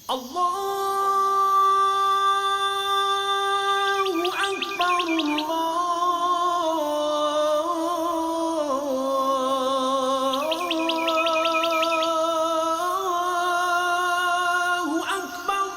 Аллаһу акбар, Аллаһу акбар.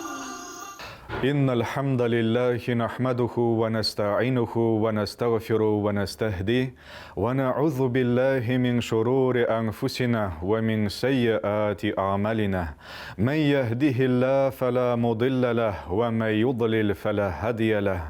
إن الحمد لله نحمده ونستعينه ونستغفره ونستهديه ونعوذ بالله من شرور أنفسنا ومن سيئات أعمالنا من يهده الله فلا مضل له ومن يضلل فلا هادي له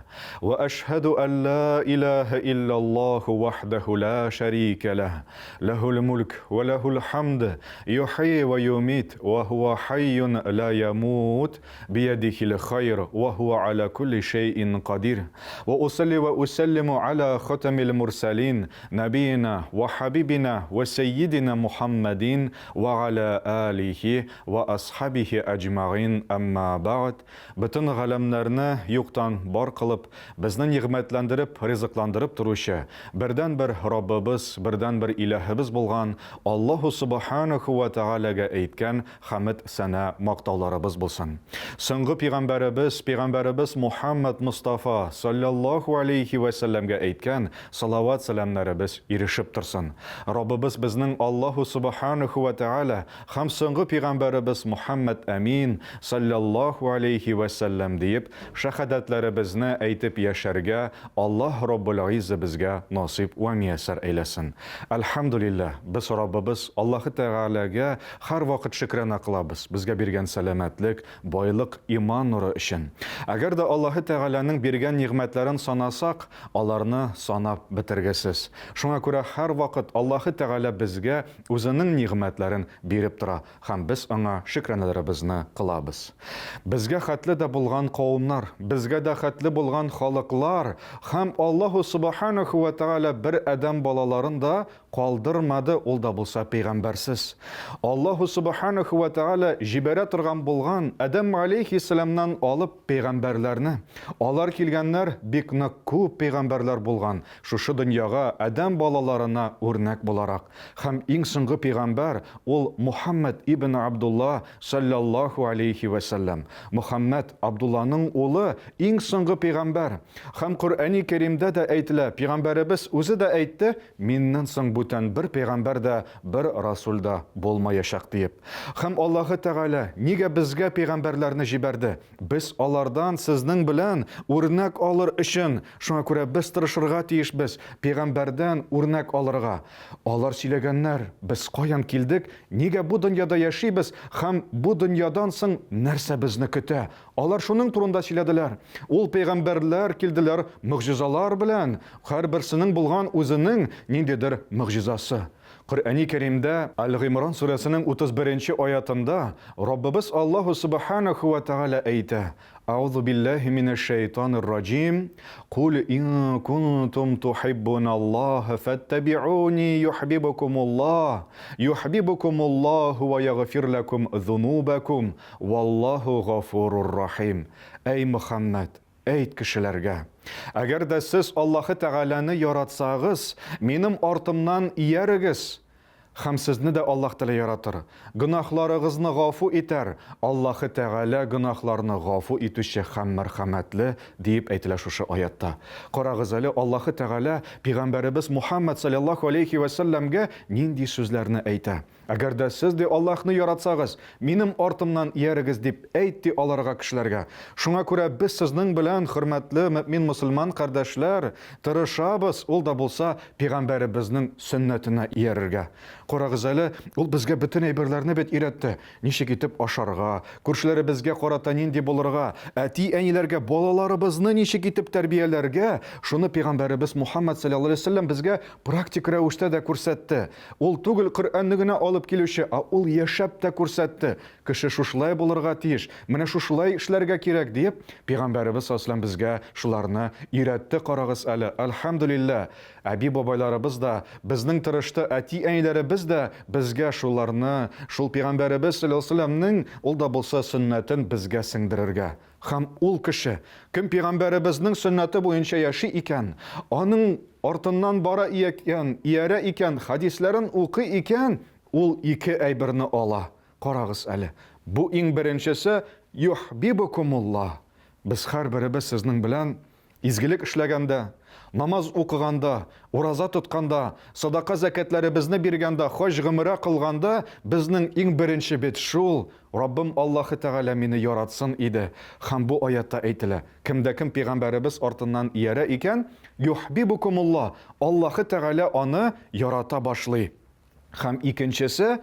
وأشهد أن لا إله إلا الله وحده لا شريك له له الملك وله الحمد يحيي ويميت وهو حي لا يموت بيده الخير وهو على كل شيء قدير وأصلي وأسلم على ختم المرسلين نبينا وحبيبنا وسيدنا محمد وعلى آله وأصحابه أجمعين أما بعد Бөтен галәмнәрне юктан бар кылып, безне нигъмәтләндереп, ризыкландырып торучы, бердәнбер Раббыбыз, бердәнбер Иләһебез булган Аллаһу Субханаху ва Тәгаләгә әйткән Хәмед сәна мактауларыбыз булсын. Соңгы пигамбәребез, пигамбәребез Мухаммад Мостафа, салләллаһу алейһи вә сәлләмгә әйткән салават-сәламнәребез ирешеп торсын. Раббыбыз безнең Аллаһу Субханәһү вә Тәгалә һәм соңгы пигамбәребез Мухаммад Әмин, салләллаһу алейһи вә сәлләм диеп, шәһадәтләребезне әйтеп яшәргә Аллаһ Раббул Гыйззә безгә насыйп вә мияссәр әйләсен. Әлхәмдүлилләһ, без Раббыбыз Аллаһы Тәгаләгә һәрвакыт шөкрана кылабыз, безгә биргән сәламәтлек, байлык, иман нуры өчен. Әгәр дә Аллаһы Тәгаләнең биргән нигъмәтләрен санасак, аларны санап бетергесез. Шуңа күрә һәрвакыт Аллаһы Тәгалә безгә Үзенең нигъмәтләрен биреп тора һәм без Аңа шөкраналарыбызны кылабыз. Безгә хәтле дә булган кавымнар, безгә дә хәтле булган халыклар һәм Аллаһу Субханәһү вә Тәгалә бер адәм балаларын да калдырмады, ул да булса пәйгамбәрсез. Аллаһу Субханәһү вә Тәгалә җибәрә торган булган Адәм галәйһиссәламнан алып пәйгамбәрләрне. Алар килгәннәр, бик нык күп пәйгамбәрләр булган, шушы дөньяга адәм балаларына үрнәк буларак. Һәм иң соңгы пәйгамбәр, ул Мухаммәд ибн Абдулла салләллаһу алейһи вә сәлләм. Мөхәммәд, Абдулланың улы, иң соңгы пәйгамбәр. Һәм Коръәни Кәримдә дә әйтелә, пәйгамбәребез үзе дә әйтте, Миннән соң бүтән бер пәйгамбәр дә, бер расул да булмаячак, диеп. Һәм Аллаһы Тәгалә нигә безгә пәйгамбәрләрне җибәрде? Без алардан сезнең белән үрнәк алыр өчен. Шуңа күрә без тырышырга тиешбез пәйгамбәрдән үрнәк алырга. Алар сөйләгәннәр, без каян килдек, нигә бу дөньяда яшибез һәм бу дөньядан соң нәрсә безне көтә? Алар шуның турында сөйләделәр. Ул пәйгамбәрләр килделәр могҗизалар белән, һәрберсенең булган үзенең ниндидер могҗизасы. Коръәни Кәримдә Әл-Гыймран сүрәсенең 31 нче аятында Раббыбыз Аллаһу Сүбхәнәһү вә Тәгалә әйтә, Әгъузу биллаһи минәш-шәйтанир раҗим, Кул ин кунтум тухиббуналлаһа фәттәбиуни юхбибукумуллаһ, юхбибукумуллаһу вә ягъфир ләкум зунубакум, Валлаһу гафурур рахим. Әй Мөхәммәд, әйт кешеләргә, Әгәр дә сез Аллаһы Тәгаләне яратсагыз, минем артымнан иярегез, һәм сезне дә Аллаһ Тәгалә яратыр, гөнаһларыгызны гафу итәр, Аллаһы Тәгалә гөнаһларны гафу итүче һәм мәрхәмәтле, диеп әйтелә шушы аятта. Карагыз әле, Аллаһы Тәгалә пигамбәребез Мухаммәд салләллаһу алейһи вә сәлләмгә нинди сүзләрне әйтә. Әгәр дә сез, ди, Аллаһны яратсагыз, минем артымнан иярегез, дип әйт, ди, аларга, кешеләргә. Шуңа күрә без сезнең белән, хөрмәтле мөэмин-мөселман кардәшләр, тырышабыз, ул да булса, пигамбәребезнең сөннәтенә иярергә. Карагыз әле, ул безгә бөтен әйберләрне бит өйрәтте, ничек итеп ашарга, күршеләребезгә карата нинди булырга, әти-әниләргә балаларыбызны ничек итеп тәрбияләргә, шуны пигамбәребез Мухаммәд салләллаһу галәйһи ва сәлләм безгә практик рәвештә дә күрсәтте. Ул түгел Коръәнне генә алып килүче, ә ул яшәп тә күрсәтте. Кеше шушылай булырга тиеш, менә шушылай эшләргә кирәк, диеп, Пәйгамбәребез саллаллаһу галәйһи безгә шуларны өйрәтте, карагыз әле, әлхәмдүлилләһ, әби-бабайларыбыз да безнең тырышты, әти-әниләребез дә безгә шуларны, шул Пәйгамбәребез саллаллаһу галәйһи ва сәлләмнең ул да булса сөннәтен безгә сеңдерергә. Һәм ул кеше, кем пигамбәребезнең сөннәте буенча яши икән, аның артыннан бара икән, иярә икән, хәдисләрен укый икән, ул ике әйберне ала. Карагыз әле. Бу иң беренчесе, юхбибукумуллаһ. Без һәрберебез сезнең белән изгелек эшләгәндә, намаз укыганда, ураза тотканда, садака-зәкятләребезне биргәндә, хаҗ-гомрә кылганда, безнең иң беренче бит шул, Раббым Аллаһы Тәгалә мине яратсын иде. Һәм бу аятта әйтелә, Кем дә кем пәйгамбәребез артыннан иярә икән, юхбибукумуллаһ, Аллаһы Тәгалә аны ярата башлый. Һәм икенчесе,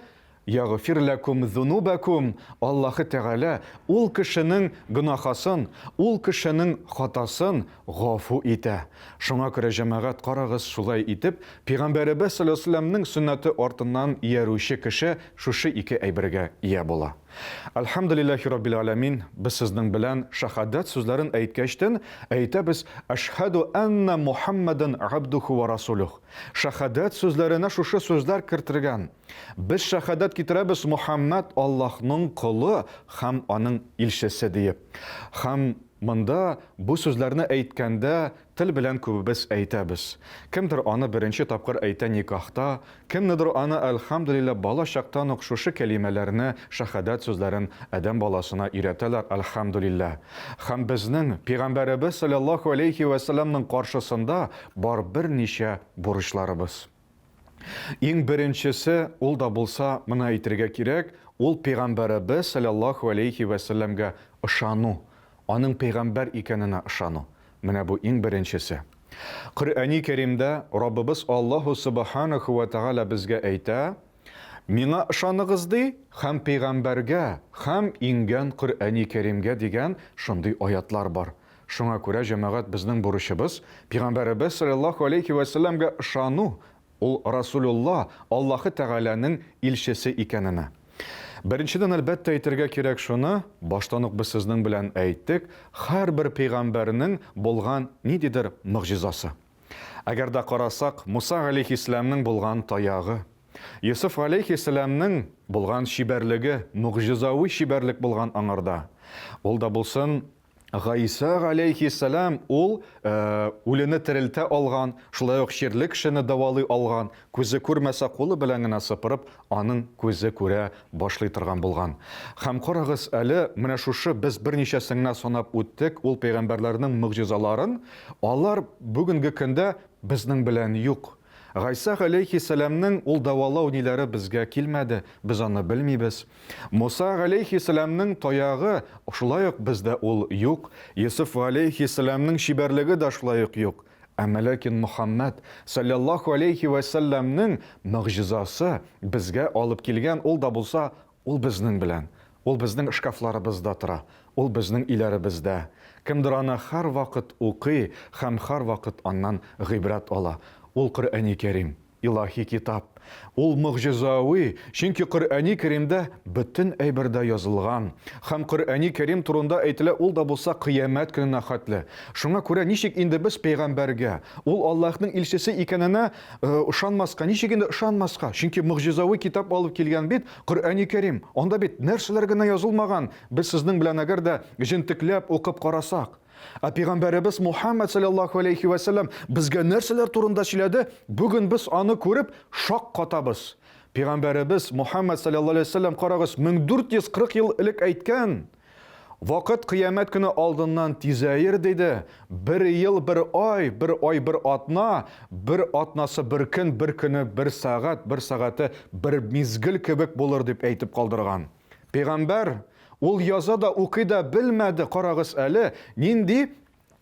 Ягъфир ләкүм зунубәкүм, Аллаһы Тәгалә ул кешенең гөнаһасын, ул кешенең хатасын гафу итә. Шуңа күрә, җәмәгать, карагыз, шулай итеп, Пәйгамбәребез салләллаһу галәйһи ва сәлләмнең сөннәте артыннан иярүче кеше шушы ике әйбергә ия була. Әлхәмдүлилләһи раббил галәмин, без сезнең белән шәһадәт сүзләрен әйткәчтен, әйтәбез, Әшһәдү әннә Мухәммәдән габдүһү вә расүлүһ. Шәһадәт сүзләренә шушы сүзләр кертелгән, Без шәһадәт китерәбез Мөхәммәд Аллаһның колы һәм аның илчесе диеп. Һәм монда бу сүзләрне әйткәндә тел белән күбебез әйтәбез. Кемдер аны беренче тапкыр әйтә никахта, кемнедер аны әлхәмдүлилләһ бала чактан ук шушы кәлимәләрне, шәһадәт сүзләрен адәм баласына өйрәтәләр, әлхәмдүлилләһ. Һәм безнең Пәйгамбәребез салләллаһу аләйһи вә сәлләмнең каршысында Бар берничә бурычларыбыз. Иң беренчесе, ул да булса, моны әйтергә кирәк, ул пәйгамбәребез салләллаһу аләйһи вә сәлләмгә ышану, аның пәйгамбәр икәненә ышану. Менә бу иң беренчесе. Коръәни Кәримдә Раббыбыз Аллаһу Сүбхәнәһү вә Тәгалә безгә әйтә, Миңа ышаныгыз, ди, һәм пәйгамбәргә, һәм иңгән Коръәни Кәримгә дигән шундый аятлар бар. Шуңа күрә, җәмәгать, безнең бурычыбыз, Пәйгамбәребез салләллаһу аләйһи вә сәлләмгә ышану, ул Расулулла, Аллаһы Тәгаләнең илчесе икәненә. Беренчедән, әлбәттә, әйтергә кирәк шуны, баштан ук без сезнең белән әйттек, һәрбер пәйгамбәрнең булган ниндидер могҗизасы. Әгәр дә карасак, Муса галәйһиссәламнең булган таягы, Йосыф галәйһиссәламнең булган чибәрлеге, могҗизави чибәрлек булган аңарда. Ул да булсын, Гайсә галәйһиссәлам ул үлене терелтә алган, шулай ук чирле кешене дәвалый алган, күзе күрмәсә кулы белән генә сыпырып, аның күзе күрә башлый торган булган. Һәм карагыз әле, менә шушы без берничәсен генә санап үттек, ул пәйгамбәрләрнең могҗизаларын, алар бүгенге көндә безнең белән юк. Гайсә галәйһиссәламнең ул дәвалау ниләре безгә килмәде, без аны белмибез. Муса галәйһиссәламнең таягы шулай ук бездә ул юк, Йосыф галәйһиссәламнең чибәрлеге дә шулай ук юк. Әмма ләкин Мөхәммәд салләллаһу аләйһи вә сәлләмнең могҗизасы безгә алып килгән, ул да булса, ул безнең белән, ул безнең шкафларыбызда тора, ул безнең өйләребездә. Кемдер аны һәрвакыт укый һәм һәрвакыт аннан гыйбрәт ала. Ул Коръәни Кәрим. Илаһи китап. Ул могҗизави, чөнки Коръәни Кәримдә бөтен әйбер дә язылган. Һәм Коръәни Кәрим турында әйтелә, ул да булса кыямәт көненә хәтле. Шуңа күрә ничек инде без пәйгамбәргә, ул Аллаһның илчесе икәненә ышанмаска, ничек инде ышанмаска? Чөнки могҗизави китап алып килгән бит Коръәни Кәрим. Анда бит нәрсәләр генә язылмаган, без сезнең белән әгәр дә җентекләп укып карасак. Ә пәйгамбәребез Мухаммад саллаллаху алейхи ва саллям безгә нәрсәләр турында сөйләде? Бүген без аны күреп шак катабыз. Пәйгамбәребез Мухаммад саллаллаху алейхи ва саллям карагыз, 1440 ел элек әйткән. Вакыт кыямәт көне алдыннан тизәер диде. Бер ел бер ай, бер ай бер атна, бер атнасы бер көн, бер көне бер сәгать, бер сәгате бер мизгел кебек булыр дип әйтеп калдырган. Пәйгамбәр, ул яза да, укый да белмәде, карагыз әле, нинди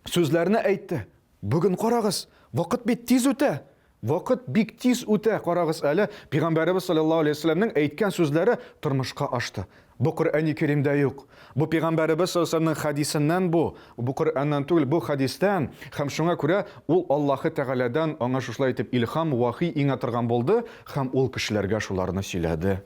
сүзләрне әйтте. Бүген карагыз, вакыт бит тиз үтә. Вакыт бик тиз үтә, карагыз әле, Пәйгамбәребез саллаллаһу алейһи вәсәлләмнең әйткән сүзләре тормышка ашты. Бу Коръәни Кәримдә юк. Бу Пәйгамбәребез саллаллаһу алейһи вәсәлләмнең хәдисеннән бу. Бу Коръәннән түгел, бу хәдистән. Һәм шуңа күрә ул Аллаһы Тәгаләдән аңа шушылай итеп илһам, вахи иңә торган булды һәм ул кешеләргә шуларны сөйләде.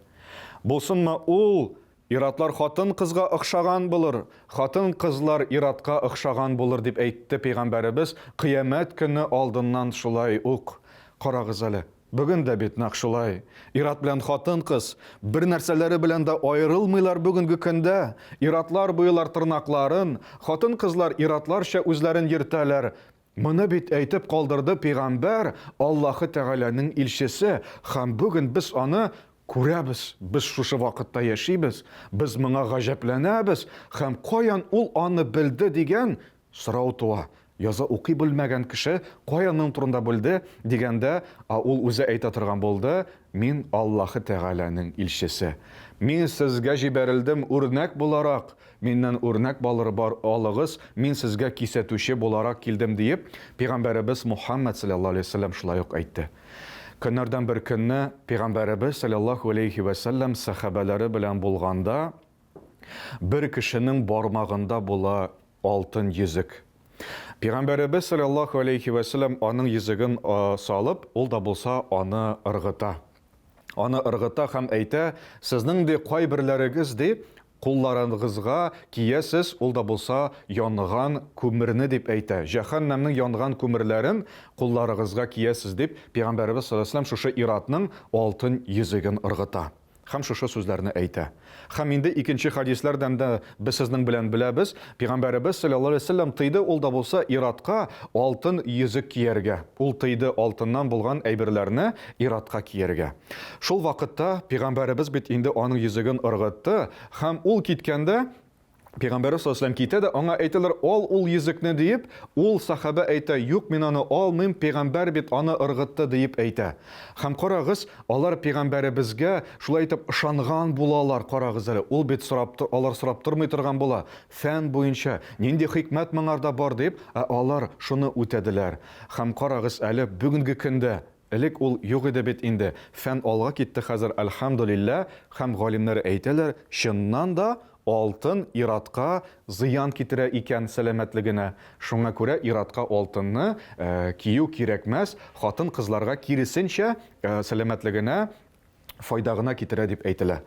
Булсынмы ул, иратлар хатын-кызга охшаган булыр, хатын-кызлар иратка охшаган булыр, дип әйтте пәйгамбәребез Кыямәт көне алдыннан шулай ук. Карагыз әле, бүген дә бит нәкъ шулай. Ират белән хатын-кыз бер нәрсәләре белән дә аерылмыйлар бүгенге көндә. Иратлар буялар тырнакларын, хатын-кызлар иратларча үзләрен йөртәләр. Моны бит әйтеп калдырды пәйгамбәр, Аллаһы Тәгаләнең илчесе, һәм бүген без аны Күрәбез, без шушы вакытта яшибез, без моңа гаҗәпләнәбез һәм каян ул аны белде дигән сорау туа. Яза укый белмәгән кеше каян моның турында белде дигәндә, а ул үзе әйтә торган булды, Мин Аллаһы Тәгаләнең илчесе. Мин сезгә җибәрелдем үрнәк буларак, миннән үрнәк балыр бар алыгыз, мин сезгә кисәтүче буларак килдем, диеп, пәйгамбәребез Мухаммәд салләллаһу алейһи ва сәлләм шулай ук әйтте. Көннәрдән бер көнне пәйгамбәребез салләллаһу алейһи вә сәлләм сәхабәләре белән булганда, бер кешенең бармагында була алтын йөзек. Пәйгамбәребез салләллаһу алейһи вә сәлләм аның йөзеген салып, ул да булса аны ыргыта. Аны ыргыта һәм әйтә, Сезнең, ди, кайберләрегез, ди, кулларыгызга киясез, ул да булса янган күмерне, дип әйтә. Җәһәннәмнең янган күмерләрен кулларыгызга киясез, дип, Пәйгамбәребез салләллаһу алейһи ва сәлләм шушы ир-атның алтын йөзеген ыргыта. Һәм шушы сүзләрне әйтә. Һәм инде икенче хәдисләрдән дә без сезнең белән беләбез, Пәйгамбәребез салләллаһу алейһи ва сәлләм тыйды ул да булса ир-атка алтын йөзек кияргә. Ул тыйды алтыннан булган әйберләрне ир-атка кияргә. Шул вакытта Пәйгамбәребез бит инде аның йөзеген ыргытты, һәм ул киткәндә, Пәйгамбәребез саллаллаһу алейһи ва сәлләм китә дә, аңа әйтәләр, ал ул йөзекне диеп, ул сахабә әйтә, юк, мин аны алмыйм, пәйгамбәр бит аны ыргытты диеп әйтә. Һәм карагыз, алар пәйгамбәребезгә шулай итеп ышанган булалар, карагыз әле, ул бит сорап, алар сорап тормый торган була, фән буенча, нинди хикмәт моңарда бар дип, ә алар шуны үтәделәр. Һәм карагыз әле, бүгенге көндә, Элек ул юк иде бит инде, фән алга китте хәзер, әлхәмдүлилләһ, һәм галимнәр әйтәләр, чыннан да алтын ир-атка зыян китерә икән сәламәтлегенә, шуңа күрә ир-атка алтынны кию кирәкмәс, хатын-кызларга киресенчә, сәламәтлегенә файда гына китерә дип әйтелә.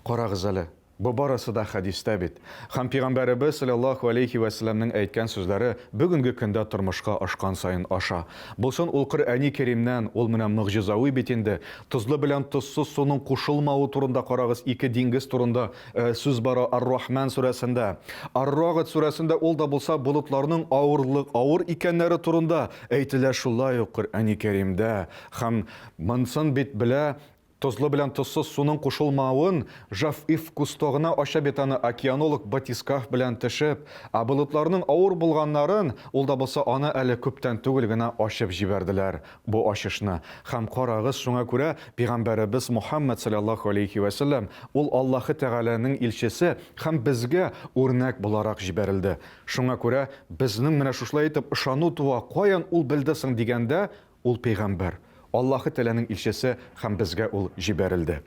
Карагыз әле, бу барысы да хәдистә бит. Һәм Пигамбәребез салләллаһу алейһи вә сәлләмнең әйткән сүзләре бүгенге көндә тормышка ашкан саен аша. Булсын ул Коръәни Кәримнән, ул менә могҗизави бит инде. Тозлы белән тозсыз суның кушылмавы турында карагыз, ике диңгез турында сүз бара Ар-Рахман сүрәсендә. Ар-Рагд сүрәсендә ул да булса болытларның авырлык, авыр икәннәре турында әйтелә шулай ук Коръәни Кәримдә. Һәм монсын бит белә Тозлы белән тозсыз суның кушылмавын Жав-Ив Кусто гына ача бит аны океанолог батискаф белән төшеп, ә болытларның авыр булганнарын, ул да булса аны әле күптән түгел генә ачып җибәрделәр бу ачышны. Һәм карагыз, шуңа күрә пигамбәребез Мухаммәд салләллаһу алейһи вә сәлләм, ул Аллаһы Тәгаләнең илчесе һәм безгә үрнәк буларак җибәрелде. Шуңа күрә безнең менә шушылай итеп ышану туа, каян ул белде соң дигәндә, Ул пәйгамбәр, Аллаһы Тәгаләнең илчесе һәм безгә ул җибәрелде.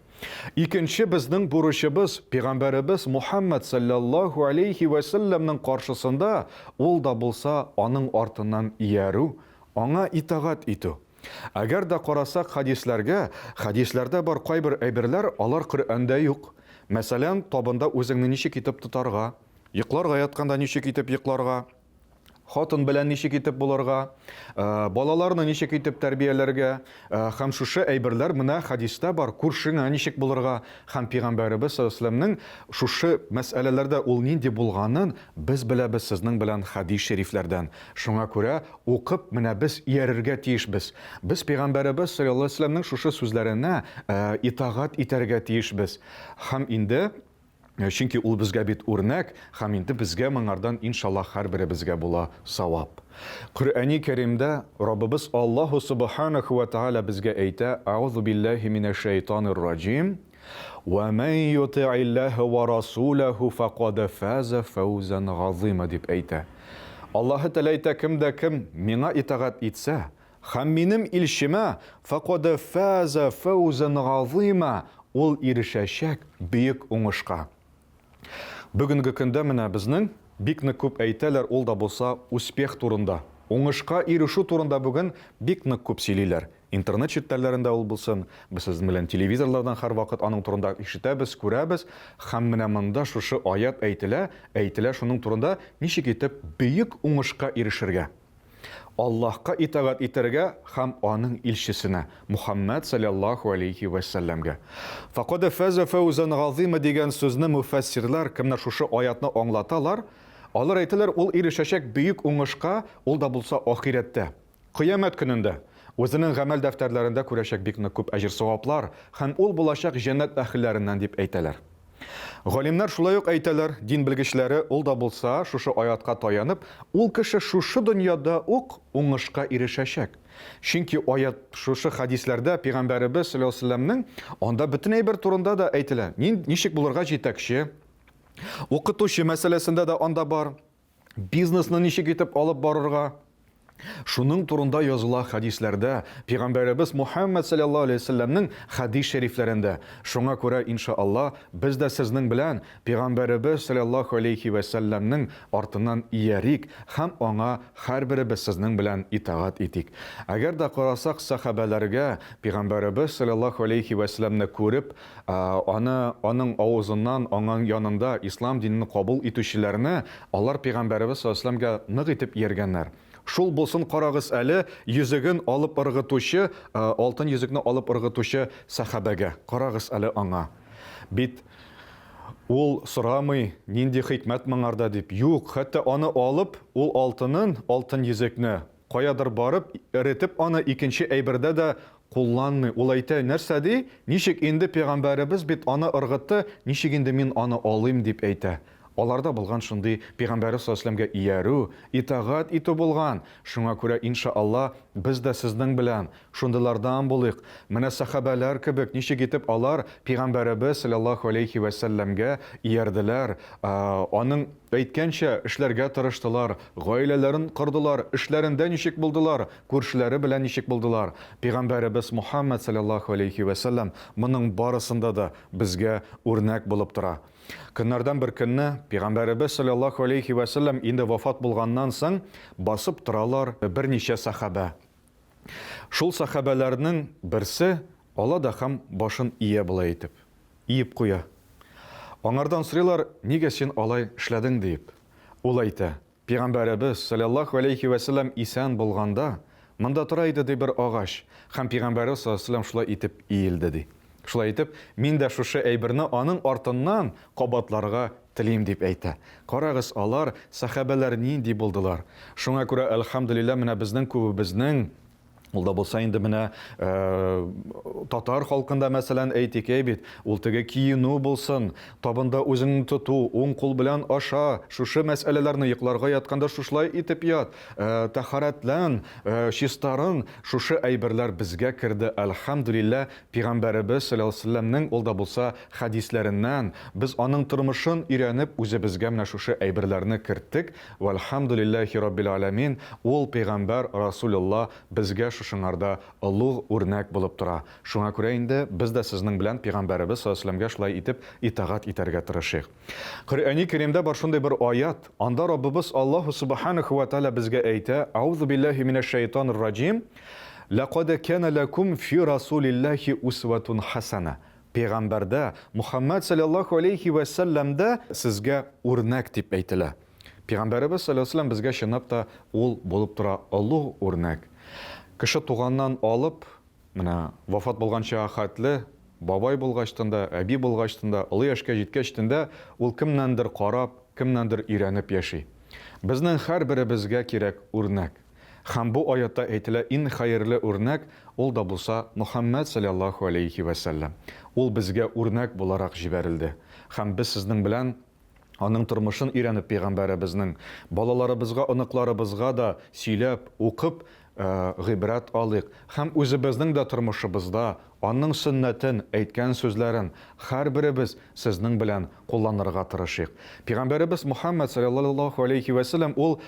Икенче безнең бурычыбыз, пәйгамбәребез Мухәммәд салләллаһу алейһи вә сәлләмнең каршысында ул да булса аның артыннан иярү, аңа итагать итү. Әгәр дә карасак хәдисләргә, хәдисләрдә бар кайбер әйберләр, алар Коръәндә юк. Мәсәлән, табында үзеңне ничек итеп тотарга, йокларга ятканда ничек итеп йокларга, хатын белән ничек итеп булырга, э, балаларны ничек итеп тәрбияләргә, э, һәм шушы әйберләр менә хәдистә бар, күршеңә ничек булырга һәм пәйгамбәребез саллаллаһу шушы мәсьәләләрдә ул нинди булганын без беләбез сезнең белән хәдис шәрифләрдән. Шуңа күрә укып менә без иярергә тиешбез. Без пәйгамбәребез саллаллаһу алейһи шушы сүзләренә э, итагать итәргә тиешбез. Һәм инде Э, чөнки ул безгә бит үрнәк, һәм инде безгә моңардан иншаллаһ һәрберебезгә була савап. Коръәни Кәримдә Раббыбыз Аллаһу субханаху ва тааля безгә әйтә, Аузу биллаһи минәш шайтанир раҗим. Ва ман юти'иллаһа ва расулаху факад фаза фаузан газима дип әйтә. Аллаһы Тәгалә әйтә, кем дә кем миңа итагать итсә, Һәм минем илчемә, фәкад фаза фәүзән газыйма, ул ирешәчәк бөек уңышка. Бүгенге көндә менә безнең бик нык күп әйтәләр, ул да булса успех турында. Уңышка ирешү турында бүген бик нык күп сөйлиләр. Интернет челтәрләрендә ул булсын, без сезнең белән телевизорлардан һәрвакыт аның турында ишетәбез, күрәбез. Һәм менә монда шушы аять әйтелә, әйтелә шуның турында, ничек итеп бөек уңышка ирешергә. Аллаһка итагать итәргә һәм Аның илчесенә, Мухаммәд салләллаһу алейһи вә сәлләмгә. Факад фәзә фәүзән газыйма дигән сүзне мөфәссирләр, кемнәр шушы аятны аңлаталар, алар әйтәләр, ул ирешәчәк бөек уңышка, ул да булса ахирәттә, Кыямәт көнендә. Үзенең гамәл дәфтәрләрендә күрәчәк бик нык күп әҗер-саваплар һәм ул булачак җәннәт әһелләреннән дип әйтәләр. Галимнәр шулай ук әйтәләр, дин белгечләре, ул да булса, шушы аятка таянып, ул кеше шушы дөньяда ук уңышка ирешәчәк. Чөнки аят, шушы хәдисләрдә пәйгамбәребез салләллаһу алейһи ва сәлләмнең анда бөтен әйбер турында да әйтелә. Ничек булырга җитәкче, укытучы мәсьәләсендә дә анда бар. Бизнесны ничек итеп алып барырга? Шуның турында языла хәдисләрдә, пәйгамбәребез Мухәммәд салләллаһу алейһи ва сәлләмнең хәдис шәрифләрендә. Шуңа күрә, иншаалла, без дә сезнең белән пәйгамбәребез салләллаһу алейһи ва сәлләмнең артыннан иярик һәм аңа һәрберебез сезнең белән итагать итик. Әгәр дә карасак сәхабәләргә, пәйгамбәребез салләллаһу алейһи ва сәлләмне күреп, Аны, аның авызыннан, аңың янында ислам динен кабул итүчеләрне алар пәйгамбәребез саллаллаһу галәйһи ва сәлләмгә нык итеп ияргәннәр. Шул булсын карагыз әле, йөзеген алып ыргытучы, алтын йөзекне алып ыргытучы сәхабәгә. Карагыз әле аңа. Бит ул сорамый, нинди хикмәт моңарда дип. Юк, хәтта аны алып, ул алтынын, алтын йөзекне, Каядыр барып, эретеп аны икенче әйбердә дә кулланмый. Ул әйтә, нәрсә ди, ничек инде пәйгамбәребез бит аны ыргытты, ничек инде мин аны алыйм, дип әйтә. Аларда булган шундый пәйгамбәребез саллаллаһу галәйһи ва сәлләмгә иярү, итагать итү булган. Шуңа күрә, инша Алла, без дә сезнең белән шундыйлардан булыйк. Менә сәхабәләр кебек, ничек итеп алар пәйгамбәребез саллаллаһу галәйһи ва сәлләмгә иярделәр, аның Әйткәнчә, эшләргә тырыштылар, гаиләләрен кордылар, эшләрендә ничек булдылар, күршеләре белән ничек булдылар. Пәйгамбәребез Мухәммәд салләллаһу аләйһи вә сәлләм моның барысында да безгә үрнәк булып тора. Көннәрдән бер көнне Пәйгамбәребез салләллаһу аләйһи вә сәлләм инде вафат булганнан соң басып торалар берничә сәхабә. Шул сәхабәләрнең берсе ала да һәм башын ия болай итеп. Иеп куя. Аңардан сорыйлар, нигә син алай эшләдең, диеп. Ул әйтә, Пәйгамбәребез, салләллаһу галәйһи вә сәлләм исән булганда, монда тора иде, ди, бер агач, һәм Пәйгамбәребез, салләллаһу галәйһи вә сәлләм шулай итеп иелде, ди. Шулай итеп, мин дә шушы әйберне аның артыннан кабатларга телим, дип әйтә. Карагыз, алар, сәхабәләр нинди булдылар. Шуңа күрә, әлхәмдүлилләһ, менә безнең күбебезнең Ул да булса инде менә татар халкында, мәсәлән, әйтик, әй бит, ул теге киенү булсын, табында үзеңне тоту, уң кул белән аша, шушы мәсьәләләрне йокларга ятканда шушылай итеп ят, тәһарәтлән, чистарын, шушы әйберләр безгә керде, әлхәмдүлилләһ, пәйгамбәребез салләллаһу галәйһи ва сәлләмнең ул да булса хәдисләреннән, без аның тормышын өйрәнеп, үзебезгә менә шушы әйберләрне керттек, Вәлхәмдүлилләһи раббил галәмин, ул пәйгамбәр Расулулла безгә шушыңарда олуг үрнәк булып тора. Шуңа күрә инде без дә сезнең белән пәйгамбәребез саллаллаһу галәйһи ва сәлләмгә шулай итеп итагать итәргә тырышыйк. Коръәни Кәримдә бар шундый бер аят, анда Раббыбыз Аллаһу субханәһү вә тәгалә безгә әйтә, Әгъузу билләһи минәш шәйтанир раҗим, Ләкад кәнә ләкүм фи Расулилләһи усвәтун хәсәнә. Пәйгамбәрдә, Мухәммәд салләллаһу галәйһи вә сәлләмдә сезгә үрнәк дип әйтелә. Пәйгамбәребез салләллаһу галәйһи ва сәлләм безгә чынлап та ул булып тора олуг үрнәк. Кеше туганнан алып, менә вафат булганчыга хәтле, бабай булгачтын да, әби булгачтын да, олы яшькә җиткәчтен дә ул кемнәндер карап, кемнәндер өйрәнеп яши. Безнең һәрберебезгә кирәк үрнәк. Һәм бу аятта әйтелә ин хәерле үрнәк, ул да булса Мөхәммәд салләллаһу галәйһи вә сәлләм. Ул безгә үрнәк буларак җибәрелде. Һәм без сезнең белән аның тормышын өйрәнеп пәйгамбәребезнең, балаларыбызга, оныкларыбызга да сөйләп, укып, гыйбрәт алыйк һәм үзебезнең дә тормышыбызда аның сөннәтен, әйткән сүзләрен һәрберебез сезнең белән кулланырга тырышыйк. Пәйгамбәребез Мөхәммәд салләллаһу галәйһи вә сәлләм ул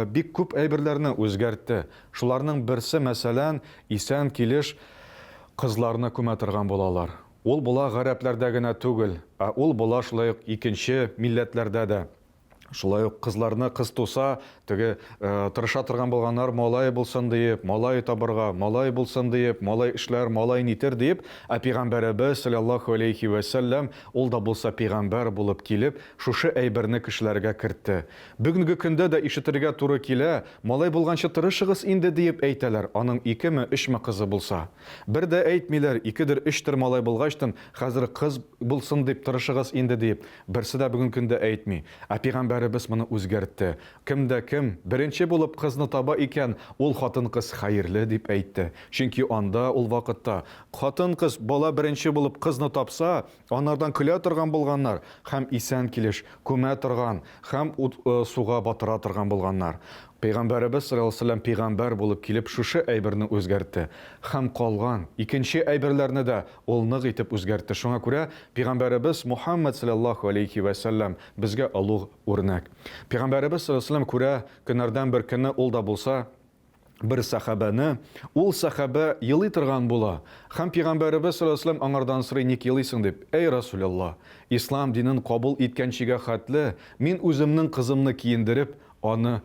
бик күп әйберләрне үзгәртте. Шуларның берсе, мәсәлән, исән килеш кызларны күмә торган булалар. Ул була гарәпләрдә генә түгел, ә ул була шулай ук икенче милләтләрдә дә. Шулай ук кызларны кыз туса, теге тырыша торган булганнар, малай булсын диеп, малай табырга, малай булсын диеп, малай эшләр, малай нитер диеп, ә пәйгамбәребез салләллаһу алейхи вә сәлләм, ул да булса пәйгамбәр булып килеп, шушы әйберне кешеләргә кертте. Бүгенге көндә дә ишетергә туры килә, малай булганчы тырышыгыз инде диеп әйтәләр, аның икеме, өчме кызы булса. Бер дә әйтмиләр, икедер, өчтер малай булгачтын, хәзер кыз булсын дип тырышыгыз инде диеп, берсе дә бүгенге көндә әйтми. Ә пәйгамбәребез. Пәйгамбәребез моны үзгәртте. Кем дә кем беренче булып кызны таба икән, ул хатын-кыз хәерле, дип әйтте. Чөнки анда ул вакытта хатын-кыз бала беренче булып кызны тапса, анардан көлә торган булганнар һәм исән килеш күмә торган һәм ут, суга батыра торган булганнар. Пәйгамбәребез салләллаһу галәйһи ва сәлләм пәйгамбәр булып килеп шушы әйберне үзгәртте. Һәм калган икенче әйберләрне дә ул нык итеп үзгәртте. Шуңа күрә пәйгамбәребез Мухаммәд салләллаһу галәйһи вә сәлләм безгә олуг үрнәк. Пәйгамбәребез салләллаһу галәйһи ва сәлләм күрә, көннәрдән бер көнне ул да булса бер сәхабәне, ул сәхабә елый торган була. Һәм пәйгамбәребез салләллаһу галәйһи ва сәлләм аңардан сорый, ник елыйсың дип. Әй Расүләллаһ, ислам динен кабул иткәнчегә хәтле мин үземнең кызымны киендереп, Аны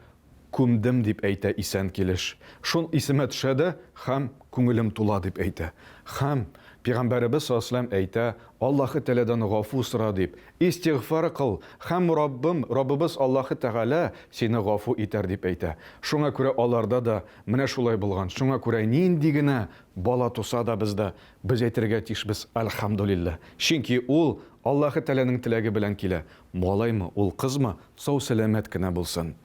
күмдем, дип әйтә исән килеш. Шул исемә төшә дә, һәм күңелем тула, дип әйтә. Һәм Пәйгамбәребез саллаллаһу галәйһи ва сәлләм әйтә, Аллаһы Тәгаләдән гафу сора, дип, истигъфар кыл, һәм Раббым, Раббыбыз Аллаһы Тәгалә сине гафу итәр, дип әйтә. Шуңа күрә аларда да менә шулай булган. Шуңа күрә нинди генә бала туса да бездә, без әйтергә тиешбез, Әлхәмдүлилләһ. Чөнки ул Аллаһы Тәгаләнең теләге белән килә. Малаймы, ул кызмы, сау-сәламәт кенә булсын.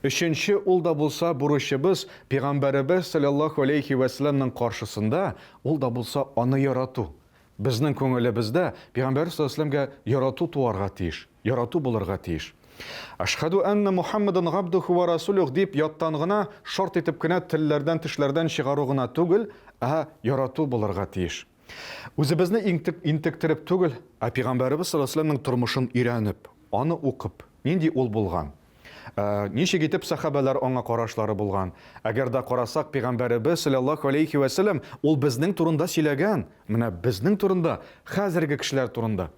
Өченче, ул да булса бурычыбыз, Пигамбәребез салләллаһу аләйһи вә сәлләмнең каршысында, ул да булса аны ярату. Безнең күңелебездә Пигамбәребез салләллаһу аләйһи вә сәлләмгә ярату туарга тиеш, ярату булырга тиеш. Әшһәдү әннә Мухаммедан габдуху вә расулюх дип яттан гына, шарт итеп кенә телләрдән, тешләрдән чыгару гына түгел, ә ярату булырга тиеш. Үзебезне интектереп түгел, ә пигамбәребез саллаллаһу алейһи ва сәлләмнең тормышын өйрәнеп, аны укып, нинди ул булган, ничек итеп сәхабәләр аңа карашлары булган. Әгәр дә карасак, пигамбәребез саллаллаһу алейһи ва сәлләм ул безнең турында сөйләгән, менә безнең турында, хәзерге кешеләр турында.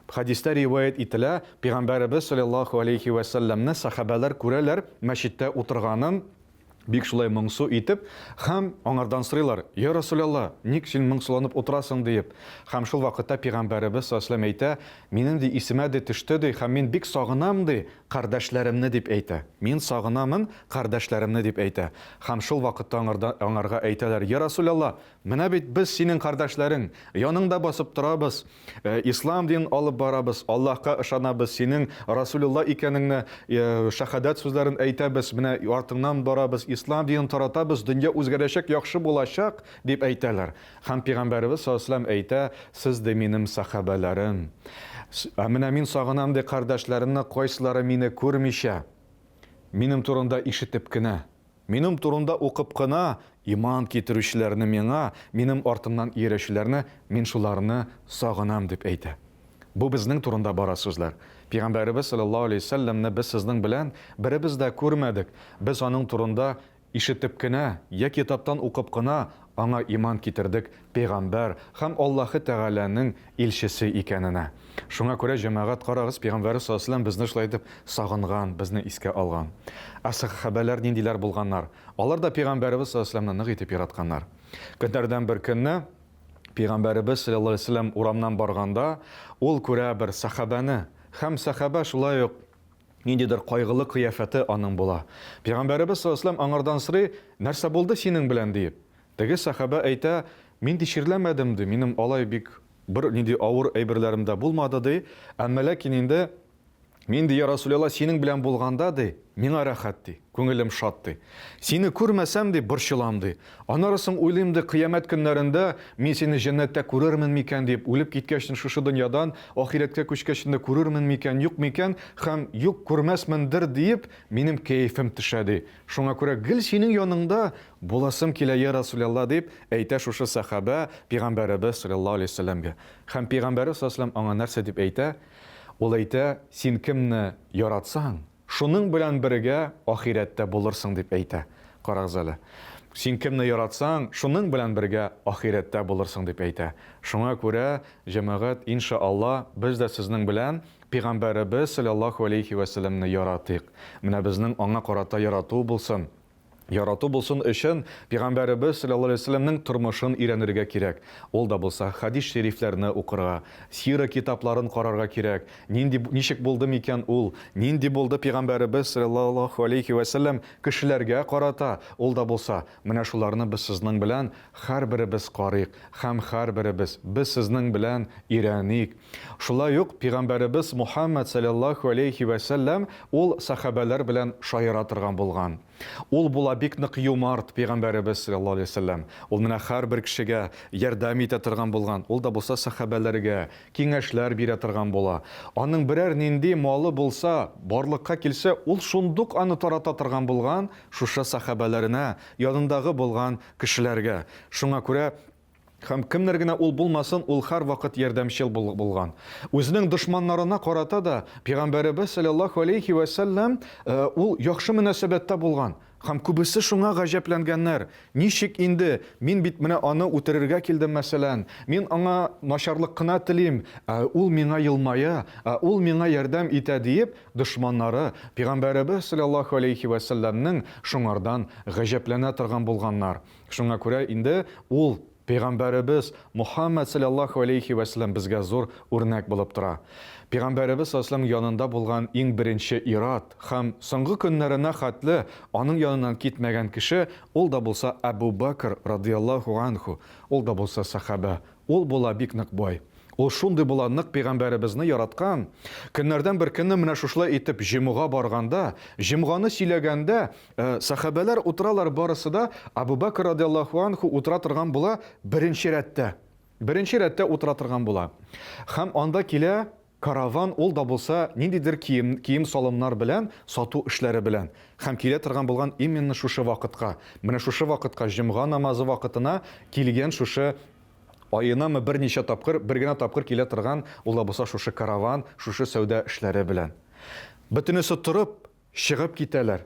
Хәдистә риваять ителә, пигамбәребез саллаллаһу алейһи ва сәлләмне сәхабәләр күрәләр мәчеттә утырганын, бик шулай моңсу итеп, һәм аңардан сорыйлар, Я Расулялла, ник син моңсуланып утырасың, диеп. Һәм шул вакытта пигамбәребез саллаллаһу алейһи ва сәлләм әйтә, Минем, ди, исемә, ди, төште, ди, һәм мин бик сагынам, ди, кардәшләремне, дип әйтә. Мин сагынамын кардәшләремне, дип әйтә. Һәм шул вакытта аңарда, аңарга әйтәләр, Я Расулялла, менә бит без синең кардәшләрең, яныңда басып торабыз, Ислам динен алып барабыз, Аллаһка ышанабыз, синең Расулулла икәнеңне, шәһадәт сүзләрен әйтәбез, менә артыңнан барабыз, ислам динен таратабыз, дөнья үзгәрәчәк, яхшы булачак, дип әйтәләр. Һәм пәйгамбәребез саллаллаһу алейһи ва сәлләм әйтә, сез ди минем сәхабәләрем. Ә менә мин сагынам ди кардәшләремне, кайсылары мине күрмичә, минем турында ишетеп кенә, Минем турында укып кына иман китерүчеләрне миңа, минем артымнан иярәчеләрне, мин шуларны сагынам, дип әйтә. Бу безнең турында бара сүзләр. Пәйгамбәребез салләллаһу алейһи ва сәлләмне без сезнең белән беребез дә күрмәдек. Без аның турында ишетеп кенә, йә китаптан укып кына аңа иман китердек, пәйгамбәр һәм Аллаһы Тәгаләнең илчесе икәненә. Шуңа күрә, җәмәгать, карагыз, пәйгамбәребез саллаллаһу галәйһи ва сәлләм безне шулай итеп сагынган, безне искә алган. Ә сәхабәләр ниндиләр булганнар? Алар да пәйгамбәребез саллаллаһу галәйһи ва сәлләмне нык итеп яратканнар. Көннәрдән бер көнне пәйгамбәребез саллаллаһу галәйһи ва сәлләм урамнан барганда, ул күрә бер сәхабәне, һәм сәхабә шулай ук ниндидер кайгылы кыяфәте аның була. Пәйгамбәребез саллаллаһу галәйһи ва сәлләм аңардан сорый, Нәрсә булды синең белән? диеп. Теге сәхабә әйтә, Мин ди чирләмәдем, ди, минем алай бик бер нинди авыр әйберләрем дә булмады, ди, әмма ләкин инде мин, ди, я Расулялла, синең белән булганда, ди, миңа рәхәт, ди, күңелем шат, ди. Сине күрмәсәм, ди, борчылам, ди. Аннары соң уйлыйм, ди, кыямәт көннәрендә мин сине җәннәттә күрермен микән, дип, үлеп киткәчтен шушы дөньядан ахирәткә күчкәчтен дә күрермен микән, юк микән, һәм юк, күрмәсмендер, диеп, минем кәефем төшә, ди. Шуңа күрә гел синең яныңда буласым килә, йә Расулялла, дип әйтә шушы сәхабә пигамбәребез салләллаһу алейһи ва сәлләмгә. Һәм пигамбәребез салләллаһу алейһи ва сәлләм аңа нәрсә дип әйтә? Ул әйтә, Син кемне яратсаң, шуның белән бергә ахирәттә булырсың, дип әйтә. Карагыз әле. Син кемне яратсаң, шуның белән бергә ахирәттә булырсың, дип әйтә. Шуңа күрә, җәмәгать, инша Алла, без дә сезнең белән Пигамбәребез салләллаһу алейһи вә сәлләмне яратыйк. Менә безнең аңа карата ярату булсын. Ярату булсын өчен Пәйгамбәребез салләллаһу алейһи ва сәлләмнең тормышын өйрәнергә кирәк. Ул да булса хәдис шәрифләрне укырга, сира китапларын карарга кирәк. Нинди, ничек булды микән ул? Нинди булды Пәйгамбәребез салләллаһу алейһи ва сәлләм кешеләргә карата? Ул да булса, менә шуларны без сезнең белән һәрберебез карыйк һәм һәрберебез без сезнең белән өйрәник. Шулай ук Пәйгамбәребез Мухәммәд салләллаһу алейһи вә сәлләм ул сәхабәләр белән шаяра торган булган. Ул була бик нык юмарт Пәйгамбәребез салләллаһу алейһи вә сәлләм. Ул менә һәрбер кешегә ярдәм итә торган булган, ул да булса сәхабәләргә киңәшләр бирә торган була. Аның берәр нинди малы булса, барлыкка килсә, ул шундук аны тарата торган булган шушы сәхабәләренә, янындагы булган кешеләргә. Шуңа күрә Һәм кемнәр генә ул булмасын, ул һәрвакыт ярдәмчел булган. Үзенең дошманнарына карата да Пәйгамбәребез салләллаһу алейһи вә сәлләм ул яхшы мөнәсәбәттә булган. Һәм күбесе шуңа гаҗәпләнгәннәр. Ничек инде, мин бит менә аны үтерергә килдем, мәсәлән, мин аңа начарлык кына телим, ә ул миңа елмая, ә ул миңа ярдәм итә, диеп, дошманнары Пәйгамбәребез салләллаһу алейһи вә сәлләмнең шуңардан гаҗәпләнә торган булганнар. Шуңа күрә инде ул Пәйгамбәребез Мухаммәд салләллаһу алейһи вә сәлләм безгә зур үрнәк булып тора. Пәйгамбәребез салләллаһу алейһи янында булган иң беренче ир-ат һәм соңгы көннәренә хәтле аның яныннан китмәгән кеше, ул да булса Әбү Бәкр радыяллаһу анһу, ул да булса сәхабә, ул була бик нык бай. Ул шундый була нык пәйгамбәребезне яраткан. Көннәрдән бер көнне менә шушылай итеп җомга барганда, җомганы сөйләгәндә, сәхабәләр утыралар барысы да, Абу Бәкр радиаллаһу анху утыра торган була беренче рәттә. Беренче рәттә утыра торган була. Һәм анда килә караван, ул да булса ниндидер кием, кием-салымнар белән, сату эшләре белән. Һәм килә торган булган именно шушы вакытка. Менә шушы вакытка, җомга намазы вакытына килгән шушы Аенамы берничә тапкыр, бер генә тапкыр килә торган ул да булса шушы караван, шушы сәүдә эшләре белән. Бөтенесе торып, чыгып китәләр.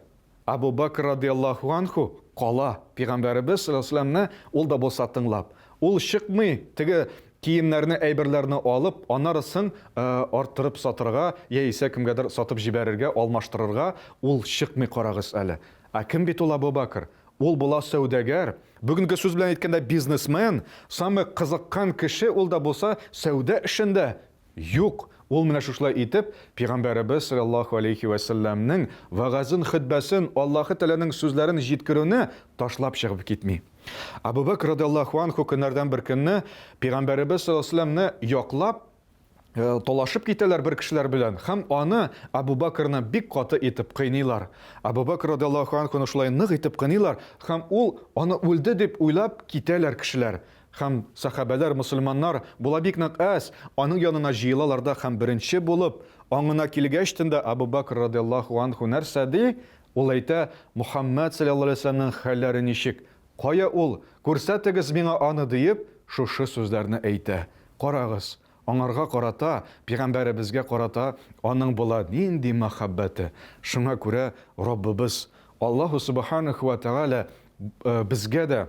Абу Бәкр радыяллаһу анху кала, пигамбәребез саллаллаһу алейһи ва сәлләмне ул да булса тыңлап. Ул чыкмый, теге киемнәрне, әйберләрне алып, анарысын арттырып сатырга, яисә кемгәдер сатып җибәрергә, алмаштырырга ул чыкмый, карагыз әле. Ә кем бит ул Абу Бәкр? Ул була сәүдәгәр, бүгенге сүз белән әйткәндә бизнесмен, самый кызыккан кеше ул да булса сәүдә эшендә. Юк, ул менә шушылай итеп Пәйгамбәребез салләллаһу алейһи вә сәлләмнең вәгазен, хөтбәсен, Аллаһы Тәгаләнең сүзләрен җиткерүне ташлап чыгып китми. Әбу Бәкр радиаллаһу анһу көннәрдән бер көнне Пәйгамбәребез салләллаһу алейһи вә сәлләмне яклап, талашып китәләр бер кешеләр белән һәм аны Абу Бакрны бик каты итеп кыйныйлар. Абу Бакр радиаллаһу анһуны шулай нык итеп кыйныйлар һәм ул аны үлде дип уйлап китәләр кешеләр. Һәм сәхабәләр, мөселманнар була бик нык әз, аның янына җыелалар да һәм беренче булып аңына килгәчтен дә Абу Бакр радиаллаһу анһу нәрсә ди? Ул әйтә, Мухаммәд салләллаһу алейһи ва сәлләмнең хәлләре ничек? Кая ул? Күрсәтегез миңа аны, диеп, шушы сүзләрне әйтә. Карагыз, аңарга карата, пигамбәребезгә карата аның була нинди мәхәббәте. Шуңа күрә Раббыбыз Аллаһу Сүбхәнәһү вә Тәгалә безгә дә,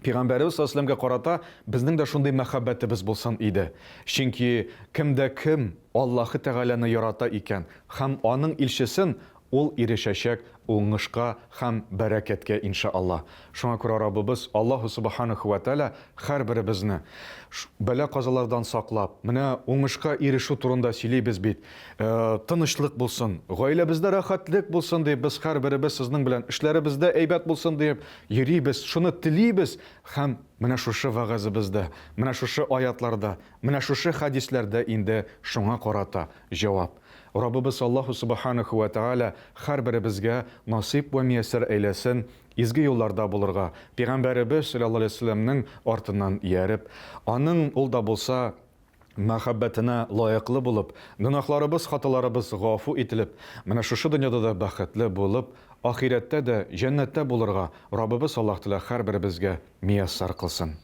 Пигамбәребез саллаллаһу галәйһи вә сәлләмгә карата безнең дә шундый мәхәббәтебез булсын иде. Чөнки кем дә кем Аллаһы Тәгаләне ярата икән һәм аның илчесен, ул ирешәчәк уңышка һәм бәрәкәткә, иншаАллаһ. Шуңа күрә Раббыбыз Аллаһу Сүбхәнәһү вә Тәгалә һәрберебезне бәла-казалардан саклап, менә уңышка ирешү турында сөйлибез бит, тынычлык булсын, гаиләбездә рәхәтлек булсын дип, без һәрберебез сезнең белән эшләребездә әйбәт булсын диеп йөрибез, шуны телибез һәм менә шушы вәгазебездә, менә шушы аятларда, менә шушы хәдисләрдә инде шуңа карата җавап. Раббыбыз Аллаһу Сүбхәнәһү вә Тәгалә һәрберебезгә насыйп вә мияссәр әйләсен изге юлларда булырга, Пәйгамбәребез салләллаһу галәйһи вә сәлләмнең артыннан ияреп, аның ул да булса мәхәббәтенә лаеклы булып, гөнаһларыбыз, хаталарыбыз гафу ителеп, менә шушы дөньяда да бәхетле булып, ахирәттә дә җәннәттә булырга Раббыбыз Аллаһ Тәгалә һәрберебезгә мияссәр кылсын.